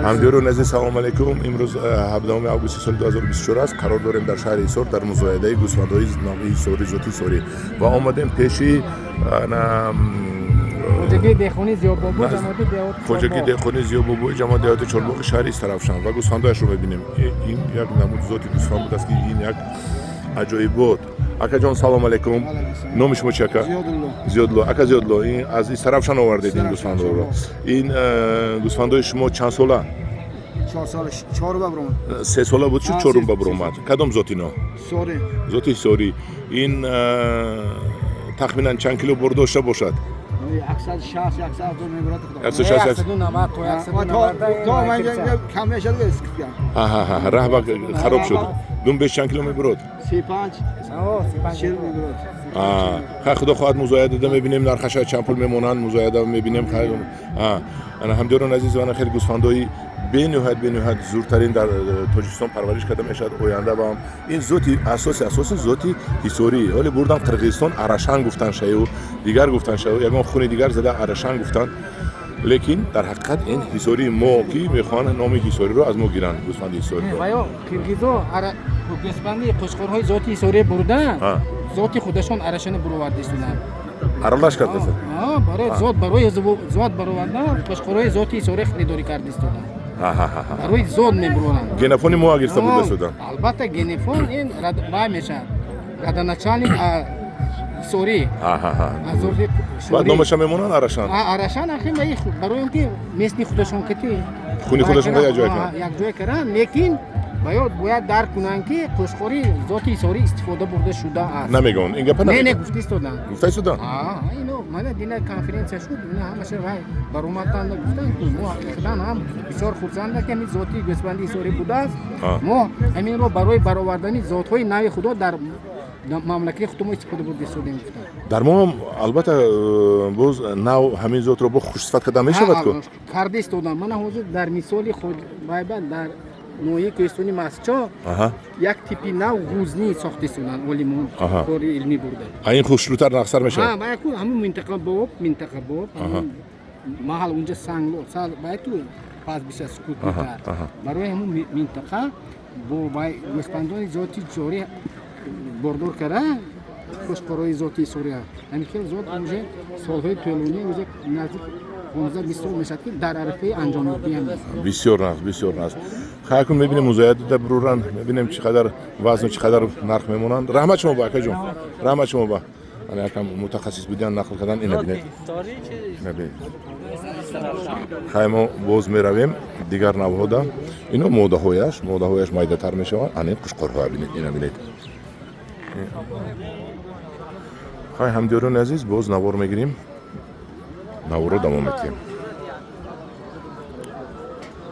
Ҳамдиёрони азиз, салому алайкум. Имрӯз 17 августи соли 2024 аст. Қарор дорем дар шаҳри Ҳисор, дар музоядаи гӯсфандҳои навъи Ҳисори, зоти Ҳисорӣ, ва омадем пеши Хоҷагии деҳқонии Зиёбобо, ҷамоати деҳоти хоҷагии Чорбоғ. деҳқонии Зиёбобои, ҷамоати деҳоти Чорбоғи шаҳри Истаравшан ва гӯсфандҳояшро мебинем. Ин як намуд зоти гӯсфанд будааст, ки ин як аҷоибот. Акаҷон, салому алайкум. Номи шумо чи, ака? Зиёдулло. Зиёдулло. Ака Зиёдулло, ин аз Истаравшан овардед ин Истаравшан, гӯсфандҳоро. Ин гӯсфандҳои шумо чанд сола? 4 сола, чорум ба баромад. 3 сола буд, чу А, чорум ба баромад. Кадом зот ино? Сори. Зоти Ҳисорӣ. Ин тахминан чанд кило бор дошта бошад? 160, 170 мебарад, худо. 160. 190 то 190. То ман кам мешад, скидка. Аҳа, раҳба хароб шуд. Думбеш чанд кило мебурод? 35, 40 мебарад. Хай, худо хоҳад, музоядада мебинем нархаша чанд пул мемонанд, музояда мебинем. Хай, ана, ҳамдиёрон азиз, ана хеле гӯсфандҳои бениҳоят, бениҳоят зуртарин дар Тоҷикистон парвариш карда мешавад. Оянда баам ин зоти асоси зоти Ҳисорӣ. Ҳоле бурдан Қирғизистон, арашан гуфтан шаю, дигар гуфтан шаю, ягон хуни дигар зада арашан гуфтан, лекин дар ҳақиқат ин Ҳисории мо, ки мехоҳанд номи Ҳисориро аз мо гиранд, гӯсфанди Ҳисориро. Ва ё қирғизо гӯсфанди қӯчқорҳои зоти Ҳисория бурдан, зоти худашон арашани буроварда истоданд. Аралаш кардаса. Барои зот, барои зот баровардан қӯчқорҳои зоти Ҳисория харидорӣ карда истоданд. Барои зот мебуроранд. Генофони мо гирифта бурда истоданд. Албатта, генофон ин вай мешавад, родоначальник Ҳисорӣ аз зоти Баъд номаша мемонанд арашан. Арашан. Ахи, барои он ки местный худашон кати Хуни худашон якҷоя кунанд. Якҷоя карданд, лекин бояд дарк кунанд, ки қӯчқори зоти Ҳисорӣ истифода бурда шудааст. Намегӯянд ин гапа? Не, не. Намегӯянд. Гуфта истоданд. Гуфта истоданд. Ино мана дина конференсия шуд, ина ҳамаша вай баромаданд, гуфтанд, ки мо ҳақиқатан ҳам бисёр хурсандам, ки ҳамин зоти гӯсфанди Ҳисорӣ будааст. Мо ҳаминро барои баровардани зотҳои нави худо дар мамлакати худо мо истифода бурда истодем, гуфтанд. Дар мо ҳам албатта, боз нав ҳамин зотро бо хушсифат карда мешавад ку? Карда истодам. Мана ҳозир дар мисоли худ вайба дар ноҳияи кӯҳистони Мастчо як типи нав ғузнӣ сохта истоданд олимон, кори илмӣ бурда. А ин хушрӯтар, нақсар мешавад. Баяку ҳамун минтақа боб, минтақа боб, маҳал унҷа сангло сал баяту пас биша сукутитар. Барои ҳамун минтақа бо вай гӯсфандони зоти ҷорӣ бордор карда, қӯчқорҳои зоти Ҳисория, ҳамин хел зот уже солҳои тӯлонӣ, уже наздик 15-20 сол мешавад, ки дар арафаи анҷомёбӣ ҳамин. Бисёр нағз, бисёр нағз. Хай, акун мебинем, музоядада буруранд, мебинем чӣ қадар вазну чӣ қадар нарх мемонанд. Раҳмат шумо ба, акаҷон, раҳмат шумо ба. Ана якам мутахассис будан, нақл кардан. Ина бинед, ина бинед. Хай, мо боз меравем дигар навъҳода. Ино модаҳояш майдатар мешаванд. Ана ин қӯчқорҳоя бинед, ина бинед. Хай, ҳамдиёрони азиз, боз навор мегирем, наворро давом метиҳем.